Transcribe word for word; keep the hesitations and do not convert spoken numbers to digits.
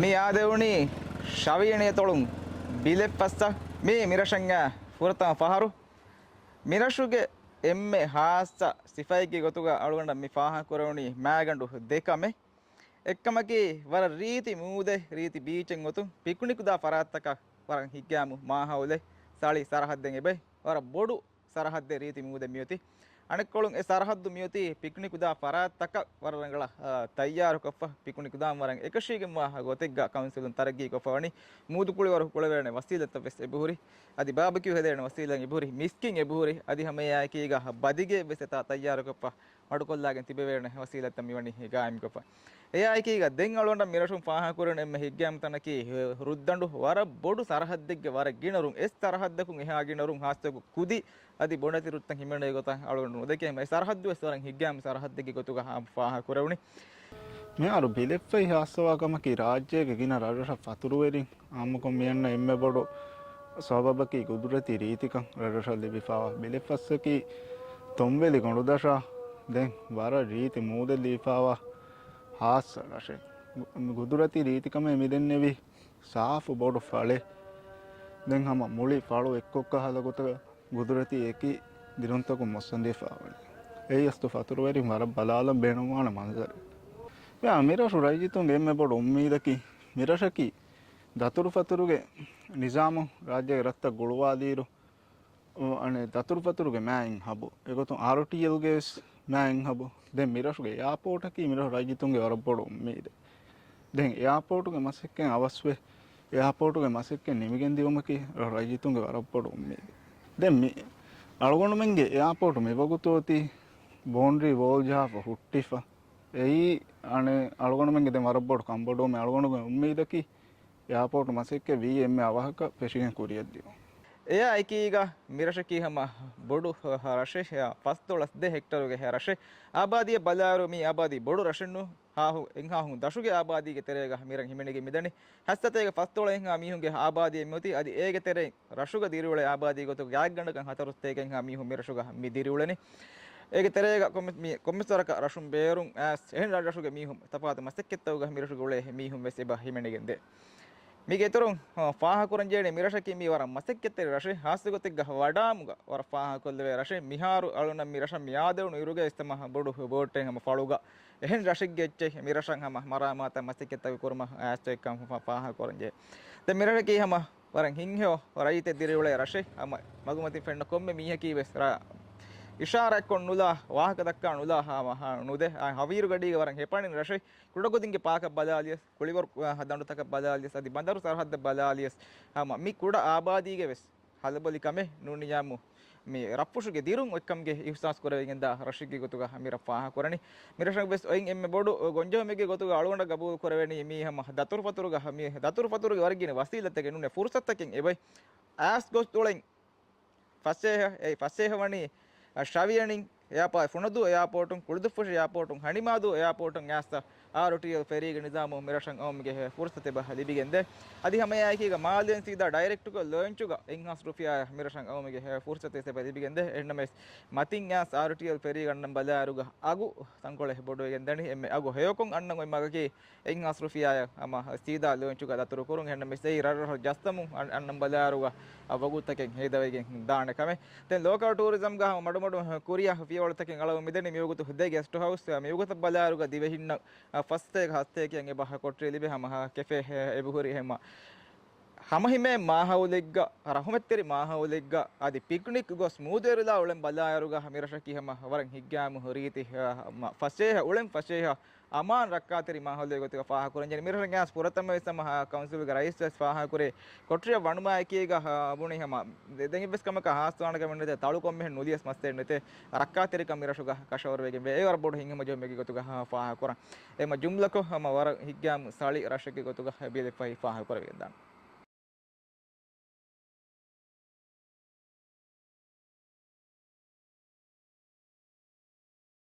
މި އާދެވުނީ ޝަވިޔަނި އެތޮޅުން ބިލެއްފަސްތަ. މީ މިރަށަށް އައި ފުރަތަމަ ފަހަރު. މިރަށުގެ އެންމެ ހާއްސަ ސިފައެއްގެ ގޮތުގަ އަޅުގަނޑަށް މި ފާހަގަކުރެވުނީ މާގަނޑު ދެ ކަމެއް. އެއްކަމަކީ، ވަރަށް ރީތި މޫދެއް، ރީތި ބީޗެއް އޮތުން ޕިކުނިކު ދާ ފަރާތްތަކަށް ވަރަށް ހިތްގައިމު މާހައުލެއް، ސަޅި ސަރަހައްދެއް އެބައި. ވަރަށް ބޮޑު ސަރަހައްދެއް ރީތި މޫދެއް މިއޮތީ. އަނެއްކޮޅުން އެ ސަރަހައްދު މިއޮތީ ޕިކުނިކު ދާ ފަރާތްތަކަށް ވަރަށް ރަނގަޅަށް، އާ، ތައްޔާރުކޮށްފަ، ޕިކުނިކު ދާން ވަރަށް އެކަށީގެންވާ ގޮތެއްގަ ކައުންސިލުން ތަރައްގީކޮށްފަ ވަނީ. މޫދު ކުޅިވަރު ކުޅެވޭނެ ވަސީލަތްތައް ވެސް އެބަހުރި. އަދި ބާބެކިއު ހެދޭނެ ވަސީލަތް އެބަހުރި. މިސްކިން އެބަހުރި. އަދި ހަމައެއާއެކީގަ ބަދިގެ ވެސް އެތާ ތައްޔާރުކޮށްފަ މަޑުކޮށްލާގެން ތިބެވޭނެ ވަސީލަތްތައް މިވަނީ ގާއިމްކޮށްފަ. އެއާއެކީގަ ދެން އަޅުގަނޑަށް މިރަށުން ފާހަގަކުރަން އެންމެ ހިތްގައިމު ތަނަކީ ރުއްދަނޑު. ވަރަށް ބޮޑު ސަރަހައްދެއްގެ ވަރަށް ގިނަ ރުއް، އެއް ސަރަހައްދަކުން އެހާ ގިނަ ރުއް، ހާއްސަކޮށް ކުދި އަދި ބޮނެތި ރުއްތައް ހިމެނޭ ގޮތަށް އަޅުގަނޑު ނުދެކޭ. އެ ސަރަހައްދު ވެސް ވަރަށް ހިތްގައިމު ސަރަހައްދެއްގެ ގޮތުގަ ހާ-، ފާހަގަކުރެވުނީ. މިހާރު ބިލެއްފައި ހާއްސަވާ ކަމަކީ، ރާއްޖޭގެ ގިނަ ރަށްރަށަށް ފަތުރުވެރިން އާއްމުކޮށް މިއަންނަ އެންމެ ބޮޑު ސަބަބަކީ ގުދުރަތީ ރީތިކަން ރަށްރަށަށް ލިބިފާވާ. ބިލެއްފަސްއަކީ ތޮންވެލި ގޮނޑުދަށާ ދެން ވަރަށް ރީތި މޫދެއް ލިބިފާވާ ހާއްސަ ރަށެއް. ގު-، ގުދުރަތީ ރީތިކަމެއް މިދެންނެވި ސާފު ބޮޑު ފަޅެއް. ދެން ހަމަ މުޅި ފަޅު އެއްކޮށް ކަހަލަ ގޮތަށް ގުދުރަތީ އެކި ދިރުންތަކުން މޮއްސަނދިފާވަނީ. އެއީ އަސްލު ފަތުރުވެރިން ވަރަށް ބަލާލަން ބޭނުންވާނެ މަންޒަރެއް. މިރަށު ރައްޔިތުންގެ އެންމެ ބޮޑު އުއްމީދަކީ، މިރަށަކީ ދަތުރުފަތުރުގެ ނިޒާމު ރާއްޖޭގެ ރަށްތައް ގުޅުވާލިއިރު، އަނެއް ދަތުރުފަތުރުގެ މާތް ހަބު، އެގޮތުން އާރުޓީއެލްގެ ވެސް މާތް ހަބު. ދެން މިރަށުގެ އެއާޕޯޓަކީ މިރަށު ރައްޔިތުންގެ ވަރަށް ބޮޑު އުއްމީދެއް. ދެން އެއާޕޯޓުގެ މަސައްކަތް އަވަސްވެ، އެއާޕޯޓުގެ މަސައްކަތް ނިމިގެން ދިއުމަކީ ރަށް ރައްޔިތުންގެ ވަރަށް ބޮޑު އުއްމީދެއް. ދެން މި އަޅުގަނޑުމެންގެ އެއާޕޯޓު މިވަގުތު އޮތީ ބޯންޑްރީ ވޯލް ޖަހާފަ ހުއްޓިފަ. އެއީ އަނެއް އަޅުގަނޑުމެންގެ ދެން ވަރަށް ބޮޑު ކަންބޮޑުވުމެއް. އަޅުގަނޑުގެ އުއްމީދަކީ އެއާޕޯޓު މަސައްކަތް ވީ އެންމެ އަވަހަކަށް ފެށިގެން ކުރިއަށް ދިއުން. އެއާ އެކީގަ މިރަށަކީ ހަމަ ބޮޑު ރަށެއް، ފަސްދޮޅަސް ދެ ހެކްޓަރުގެ ރަށެއް. އާބާދީއަށް ބަލާއިރު މީ އާބާދީ ބޮޑު ރަށެއްނު. ހާހު، އެއްހާހުން ދަށުގެ އާބާދީގެ ތެރޭގަ މިރަށް ހިމެނިގެން މިދަނީ. ހަސަތޭކަ ފަސްދޮޅަ އެއްހާ މީހުންގެ އާބާދީއެއް މިއޮތީ. އަދި އޭގެ ތެރެއިން ރަށުގަ ދިރިއުޅޭ އާބާދީ ގޮތުގަ ގާތްގަނޑަކަށް ހަތަރު ސަތޭކަ އެއްހާ މީހުން މިރަށުގަ މި ދިރިއުޅެނީ. އޭގެ ތެރޭގަ ކޮންމެ-، މި ކޮންމެސް ވަރަކަށް ރަށުން ބޭރުން އައިސް އެހެން ރަށްރަށުގެ މީހުން ތަފާތު މަސައްކަތްތަކުގަ މިރަށުގަ އުޅޭ މީހުން ވެސް އެބަ ހިމެނިގެން ދޭ. މީގެ އިތުރުން، އަ، ފާހަގަކުރަންޖެހޭނީ މިރަށަކީ މީ ވަރަށް މަސައްކަތްތެރި ރަށެއް. ހާއްސަގޮތެއްގަ ވަޑާމުގަ ވަރަށް ފާހަގަކޮށްލެވޭ ރަށެއް. މިހާރު އަޅުނަށް މި ރަށަށް މި އާދެވުނު އިރުގައި ވެސް ތަމަ ބޮޑު ބޯޓެއް ހަމަ ފަޅުގަ އެހެން ރަށެއްގެ އެއްޗެއް މިރަށަށް ހަމަ މަރާމާތާ މަސައްކަތްތަކު ކުރުމަށް އައިސް އޮތްކަން ފާ-، ފާހަގަކުރަންޖެހޭ. ދެން މިރަށަކީ ހަމަ ވަރަށް ހިތްހެޔޮ ރައްޔިތެއް ދިރިއުޅޭ ރަށެއް. ހަމަ މަގުމަތިން ފެންނަ ކޮންމެ މީހަކީ ވެސް ރަ-، އިޝާރާތްކޮށް ނުލާ، ވާހަކަ ދައްކާ ނުލާ ހަ-، ހަ-، ނުދޭ. އާ، ހަވީރުގަޑީގެ ވަރަށް ހެޕަނިން ރަށެއް. ކުޑަކުދިންގެ ޕާކަށް ބަލާލިޔަސް، ކުޅިވަރު، އާ، ދަނޑުތަކަށް ބަލާލިޔަސް، އަދި ބަނދަރު ސަރަހައްދަށް ބަލާލިޔަސް، ހަމަ މި ކުޑަ އާބާދީގެ ވެސް ހަލަބޮލި ކަމެއް ނޫނިޔާމު މި ރަށްފުށުގެ ދިރުން އޮތްކަމުގެ އިހުސާސް ކުރެވިގެންދާ ރަށެއްގެ ގޮތުގަ މިރަށް ފާހަގަކުރަނީ. މިރަށަށް ވެސް އޮތް އެންމެ ބޮޑު ގޮންޖެހުމެއްގެ ގޮތުގަ އަޅުގަނޑަށް ގަބޫލު ކުރެވެނީ މީ ހަމަ ދަތުރުފަތުރުގަ މި ދަތުރުފަތުރުގެ ވަރަށް ގިނަ ވަސީލަތްތަކެއް ނޫނޭ، ފުރުސަތުތަކެއް އެބައި. އައިސް ގޮސް އުޅެން ފަސޭހަ، އެ ފަސޭހަ ވަނީ، އަ، ޝަވިޔަނިން އެއާޕޯ-، ފުނަދޫ އެއާޕޯޓުން، ކުޅިދުއްފުށި އެއާޕޯޓުން، ހަނިމާދޫ އެއާޕޯޓުން އައިސް އާރުޓީއެލް ފެރީގެ ނިޒާމު މިރަށަށް އައުމުގެ ފުރުސަތު އެބަ ލިބިގެންދޭ. އަދި ހަމައެއާއެކީގަ މާލޭން ސީދާ ޑައިރެކްޓުގަ ލޯންޗުގަ އެއްހާސް ރުފިޔާ މިރަށަށް އައުމުގެ ފުރުސަތު އެބަ ލިބިގެންދޭ. އެހެންނަމަވެސް މަތިން އައިސް އާރުޓީއެލް ފެރީގަ އަންނަން ބަލާއިރުގަ އަގު ތަންކޮޅެއް ބޮޑުވެގެން ދަނީ. އެންމެ އަގު ހެޔޮކޮށް އަންނަން އޮތް މަގަކީ އެއްހާސް ރުފިޔާއަށް ހަމަ ސީދާ ލޯންޗުގަ ދަތުރު ކުރުން. އެހެންނަމަވެސް އެއީ ރަށްރަށަށް ޖައްސަމުން އަން-، އަންނަން ބަލާއިރުގަ އަ، ވަގުތުތަކެއް ހޭދަވެގެން ދާނެ ކަމެއް. ދެން ލޯކަލް ޓޫރިޒަމްގަ ހަމަ މަޑުމަޑު ކުރިއަށް ފިޔަވަޅުތަކެއް އަޅަމުން މިދަނީ. މިވަގުތު ދެ ގެސްޓް ހައުސް، މިވަގުތަށް ބަލާއިރުގަ ދިވެހިންނަށް، އަ، ފަސް ސަތޭކަ ހަސަތޭކައަށް އެބަ ކޮޓަރި ލިބޭ. ހަމަ ކެފޭ އެބަހުރި ހަމަ ހަމަހިމޭން މާހައުލެއްގަ، ރަހުމަތްތެރި މާހައުލެއްގަ، އަދި ޕިކްނިކް ގޮސް މޫދުއެރިލާ އުޅެން ބަލާއިރުގަ މިރަށަކީ ހަމަ ވަރަށް ހިތްގައިމު ރީތި، އަ، މަ-، ފަސޭހަ އުޅެން ފަސޭހަ އަމާން ރައްކާތެރި މާހައުލެއް ގޮތުގަ ފާހަގަކުރަންޖެހޭ. މިރަށަށް ގާސް ފުރަތަމަ ވެސް ހަމަ ކައުންސިލްގެ ރައީސް ވެސް ފާހަގަކުރޭ ކޮޓަރިއަށް ވަނުމާއެކީގަ، އަ، ބުނީ ހަމަ ދެން އެއްވެސް ކަމަކަށް ހާސްވާނެ ކަމެއް ނެތޭ، ތަޅު ކޮންމެހެން ނުލިޔަސް މައްސަލައެއް ނެތޭ. ރައްކާތެރިކަން މިރަށުގަ ކަށަވަރުވެގެން ވޭ. އެ ވަރަށް ބޮޑު ހިތްހަމަޖެހުމެއްގެ ގޮތުގަ ހަ-، ފާހަގަކުރަން. އެމަ ޖުމްލަކޮށް ހަމަ ވަރަށް ހިތްގައިމު ސަޅި ރަށެއްގެ ގޮތުގަ ބިލެއްފައި ފާހަގަކުރެވިގެންދާނެ.